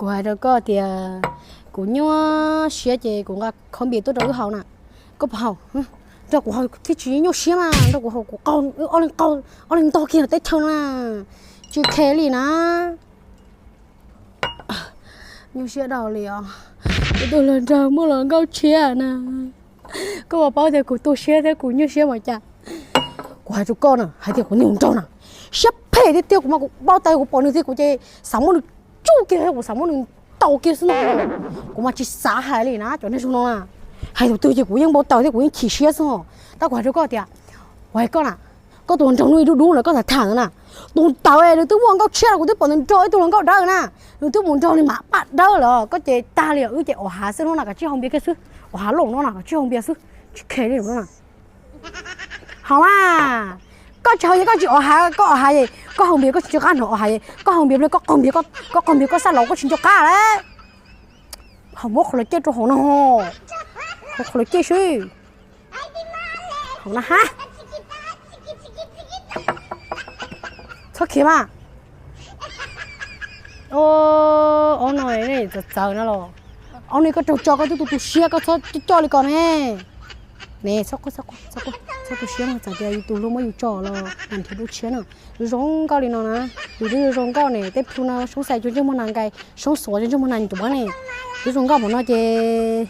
Kuv hais rau koj tias kuv nyuaj siab ces kuv nqa khaub npias tuaj rau wb haus na. Koj puas haus? Nrog kuv haus thiaj tsis nyuaj siab mas, nrog kuv haus kuv qaug, wb ob leeg qaug, ob leeg ntog kiag teb chaws na. Tsis khe li na. Nyuaj siab dhau li os. Kuv tus hluas nraug muaj hluas nkauj tshiab na. Koj puas paub tias kuv tu siab thiab kuv nyuaj siab mas cas? Kuv hais rau koj na, hais tias kuv niag hluas nraug na, siab phem tiag tiag, kuv mas kuv npau taws kuv pom nws tiag kuv ces xav muab nws tsuj kiag, kuv xav muab nws ntaus kiag xwb no. Kuv mas tsis xav hais li na cov neeg zoo no na. Hais tus twg ces kuv yeej npau taws thiab kuv yeej chim siab xwb os. Tab kuv hais rau koj tias, kuv hais koj na, koj tus hluas nraug hnub ib dub dub ntawd koj tham tham ntawd na, tus ntawd nws twb muaj nkauj tshiab los kuv twb pom nws nrog ib tug hluas nkauj dawb na, nws twb mus nrog nws mam paj dawb lawm, koj ces tag li os. Wb ces ua hav xwb hnub no kav tsij haus npias kiag xwb, ua hav looj no na kav tsij haus npias xwb, tsis khe li na. Haus mas, koj tsis haus ces koj tsis ua hav, koj ua hav es koj haus npias koj tsis nco qab hnov ua hav es koj haus npias pliag koj qaug npias, koj qaug npias koj xab laus koj tsis nco qab lawm. Haus muab qhov los cej rau hauv no, haus qhov los cej xwb. Haus na ha. Txhob khiav mas. Ob no txawv txawv no los. Ob no koj raug tso koj twb tu tu siab koj txhob coj li ko ne. Ne txhob quaj, txhob quaj, txhob tu siab no, txawm tias yus tus hlub muab yus tso los nrhiav dua tshiab no. Zoo zoo nkauj li no na, yus twb zoo zoo nkauj ne, tej plhu no Soob Xais cov ntsej muag nas nkais, Soob Xuav cov ntsej muag nas ncuav ne, twb zoo nkauj npaum no ces